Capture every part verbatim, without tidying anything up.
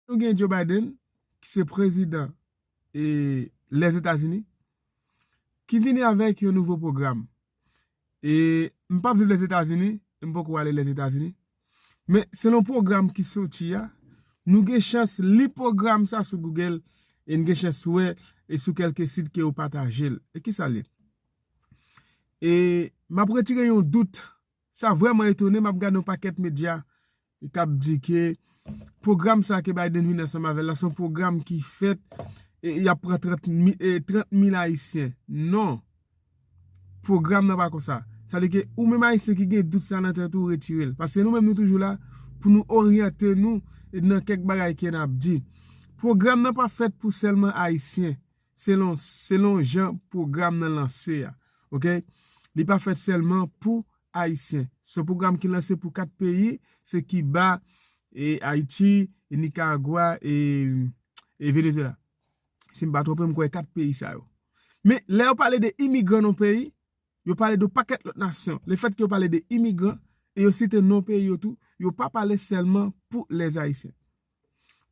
Nou gen Joe Biden, ki se prezidan e Lèzetazini, ki vini avèk yon nouvo pwogram. E m p ap viv Lèzetazini, e m poko ale Lèzetazini. Men selon pwogram ki soti a, nou gen chans li pwogram sa sou Google e n gen chans wè e sou kèlke sit ke yo pataje l. E ki sa l ye? E m ap retire yon dout. Sa vrèman etone, m ap gade yon pakèt medya k ap di ke pwogram sa ke Biden vin ansanm avè l la, se yon pwogram ki fèt e y ap pran trant mil, e, trant mil Ayisyen. Non. Pwogram nan pa konsa. Sa vle ke ou menm Ayisyen ki gen dout sa nan tèt ou, retire l. Paske nou menm nou toujou la pou nou oryante nou nan kèk bagay ke n ap di. Pwogram nan pa fèt pou sèlman Ayisyen, selon, selon jan pwogram nan lanse a. Oke? Li pa fèt sèlman pou Ayisyen. Se yon pwogram ki lanse pou kat peyi, se Kiba, e Ayiti, e Nikaragwa, e, e Venezuela. Si m pa twonpe, m kwè kat peyi sa yo. Men, lè yo pale de imigran nan yon peyi, yo pale de yon pakèt lòt nasyon. Lefètke yo pale de imigran, e yo site non peyi yo tou, yo pa pale sèlman pou lèzayisyen.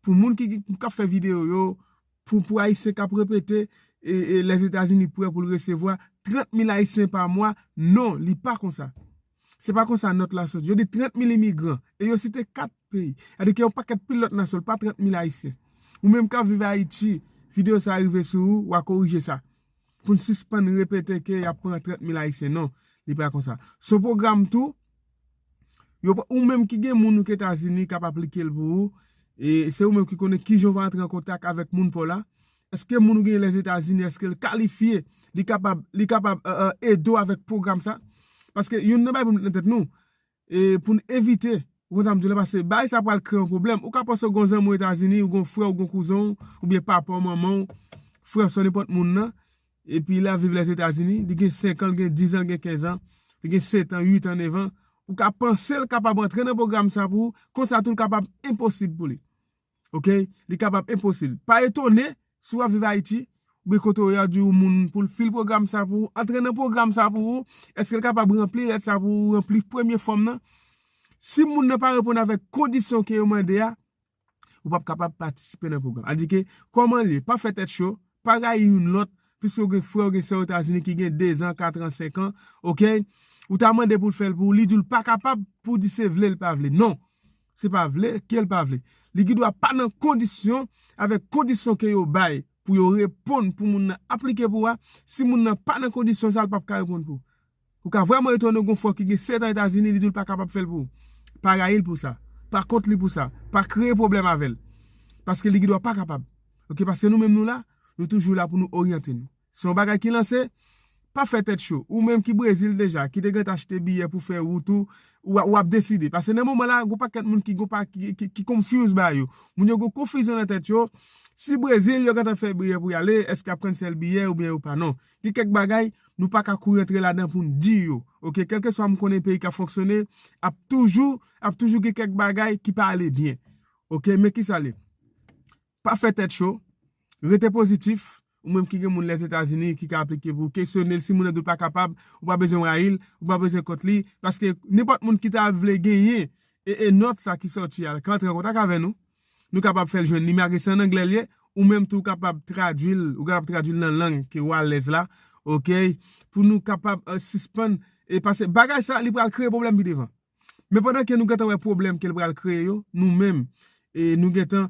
Pou moun ki, ki, k ap fè videyo yo, pou, pou Ayisyen k ap repete, e, e Lèzetazini prè pou l resevwa trant mil Ayisyen pa mwa, non, li pa konsa. Se pa konsa nòt la soti. Yo di trant mil imigran, e yo site kat peyi. Sa vle di ke yon pakèt pil lòt nasyon, li pa trant mil Ayisyen. Ou menm k ap viv Ayiti, videyo sa a rive sou ou, w a korije sa. Pou n sispann repete ke y ap pran trant mil Ayisyen. Non, li pa konsa. Se yon pwogram tou, yo, ou menm ki gen moun ou k Etazini k ap aplike l pou ou, e se ou menm ki konnen kijan w va antre an kontak avèk moun pa w la. Èske moun ou gen Lèzetazini, èske l kalifye, li kapab, li kapab, e, e, ede w avèk pwogram sa? Paske youn nan bagay pou n met nan tèt nou, e pou n evite, ou konn sa m di w la, paske bagay sa pral kreye yon pwoblèm. Ou ka panse w gen yon zanmi w Etazini, ou gen yon frè, ou gen yon kouzen w, oubyen papa w, manman w, frè w, sè w, nenpòt moun nan, epi l ap viv Lèzetazini, li gen senk an, li gen diz an, li gen kenz an, li gen sèt an, uit an, nèf an, ou ka panse l kapab antre nan pwogram sa pou ou, konsa tou l kapab enposib pou li. Oke? Li kapab enposib. Pa etone, si w ap viv Ayiti, oubyen kote w ye a di yon moun pou l fil pwogram sa pou ou, antre nan pwogram sa pou ou, èske l kapab ranpli lèt sa pou ou, ranpli premye fòm nan? Si moun nan pa reponn avèk kondisyon ke yo mande a, ou p ap kapab patisipe nan pwogram. Sa vle di ke, kòman l ye? Pa fè tèt cho, pa rayi youn lòt, piske w gen frè, w gen sè Etazini ki gen dezan, katran, senkan, oke? Ou ta mande pou l fè l pou ou, li di w l pa kapab, pou w di se vle l pa vle. Non, se pa vle ke l pa vle. Li gen dwa pa nan kondisyon, avèk kondisyon ke yo bay pou yo reponn pou moun nan aplike pou ou a, si moun nan pa nan kondisyon sa, l p ap ka reponn pou ou. Ou ka vrèman etone w gen yon frè w ki gen sèt an Etazini, li di w l pa kapab fè l pou ou. Pa rayi l pou sa. Pa kont li pou sa. Pa kreye pwoblèm avè l. Paske li gen dwa pa kapab. Oke, paske nou menm nou la, nou toujou la pou nou oryante nou. Se yon bagay ki lanse, pa fè tèt cho. Ou menm ki Brezil deja, ki te gentan achte biyè pou fè wout ou, w ap, w ap deside. Paske nan moman la, gen yon pakèt moun ki, gen pa, ki, ki, ki confuse ba yo. Moun yo gen konfizyon nan tèt yo. Si Brezil, yo gentan fè biyè pou y ale, èske y ap cancel biyè oubyen yo pa? Non. Gen kèk bagay, nou pa ka kouri antre ladan pou n di yo. Oke, kèlkeswa m konnen peyi k ap fonksyone, ap toujou, ap toujou gen kèk bagay ki pa ale byen. Oke, men kisa l ye? Pa fè tèt cho, rete pozitif, ou menm ki gen moun Lèzetazini ki ka aplike pou ou, kesyone l, si moun nan di w pa kapab, ou pa bezwen rayi l, ou pa bezwen kont li, paske nenpòt moun ki ta vle genyen e, e nòt sa ki sòti a, ka antre an kontak avè nou. Nou kapab fè l jwenn li, malgre se an anglè l ye, ou menm tou w kapab tradui l, ou kapab tradui l nan lang ke w alèz la, oke? Pou nou kapab, e, sispann, e paske bagay sa, li pral kreye pwoblèm pi devan. Men pandan ke nou gentan wè pwoblèm ke l pral kreye yo, nou menm, e nou gentan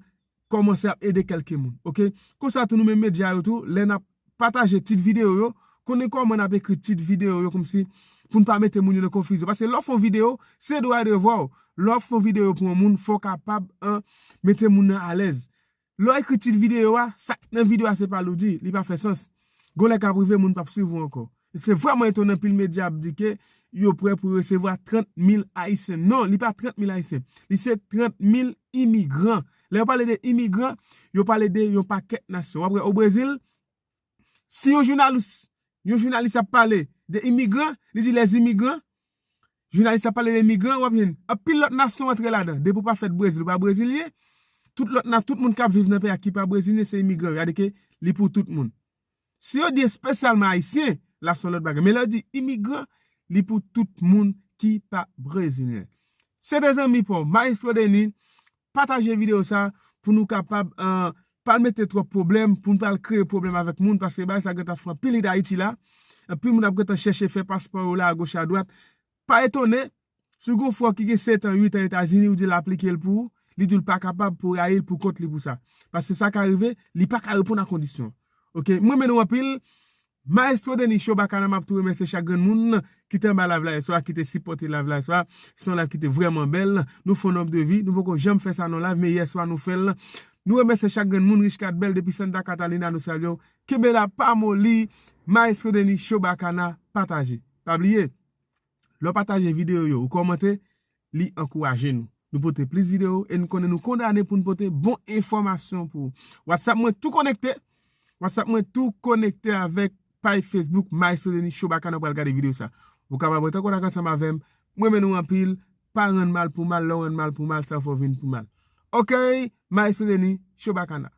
kòmanse ap ede kèlke moun, oke? Konsa tou nou menm medya yo tou, lè n ap pataje tit videyo yo, konnen kòman n ap ekri tit videyo yo kòmsi pou n pa mete moun yo nan konfizyon. Paske lè w fè yon videyo, se dwa e devwa w. Lè w ap fè yon videyo pou yon moun, fò w kapab, an, mete moun nan alèz. Lè w ekri tit videyo a, sa k nan videyo a se pa l ou di, li pa fè sans. Gon lè k ap rive, moun p ap swiv ou ankò. E se vrèman etonan anpil medya ap di ke yo prè pou yo resevwa trant mil Ayisyen. Non, li pa trant mil Ayisyen. Li se trant mil imigran. Lè yo pale de imigran, yo pale de yon pakèt nasyon. W ap wè o Brezil, si yon jounalis, yon jounalis ap pale de imigran, li di les immigrants, jounalis ap pale de imigran, w ap jwenn anpil lòt nasyon antre ladan. Depi w pa fèt Brezil, ou pa brezilyen, tout lòt na, tout moun k ap viv nan peyi a ki pa brezilyen, se imigran yo. Sa vle di ke li pou tout moun. Si yo di espesyalman ayisyen, la se yon lòt bagay. Men lè yo di imigran, li pou tout moun ki pa brezilyen. Se te zanmi pa w, Maestro Denis, pataje videyo sa pou nou kapab pa mete twòp pwoblèm, pou n pa al kreye pwoblèm avèk moun, paske bagay sa gentan fè anpil nèg Ayiti la. Anpil moun ap gentan chèche fè paspò yo la agoch adwat. Pa etone, si w gen yon frè w ki gen sèt an, uit an Etazini, ou di l aplike l pou ou, li di w l pa kapab, pou w rayi l pou kont li pou sa. Paske sa ka rive, li pa ka reponn a kondisyon. Oke, mwen renmen nou anpil. Maestro Denis Chewbacana, m ap tou remèsye chak grenn moun ki te anba live la yèswa, ki te sipòte live la yèswa. Se yon live ki te vrèman bèl. Nou fè yon nonb de vi. Nou poko janm fè sa nan live, men yèswa nou fè l. Nou remèsye chak grenn moun, Richcard Bell depi Santa Catalina, nou salye w. Kenbe la, pa moli. Maestro Denis Chewbacana, pataje. Pa bliye, lè w pataje videyo yo, ou kòmante, li ankouraje nou. Nou pote plis videyo e nou konnen nou kondane pou n pote bon enfòmasyon pou ou. WhatsApp mwen tou konekte. WhatsApp mwen tou konekte avèk paj Facebook Maestro Denis Chewbacana, pral gade videyo sa. Ou kapab rete an kontak ansanm avè m. Mwen renmen nou anpil. Pa rann mal pou mal, lè w rann mal pou mal, sa fè w vin pou mal. Oke, Maestro Denis Chewbacana.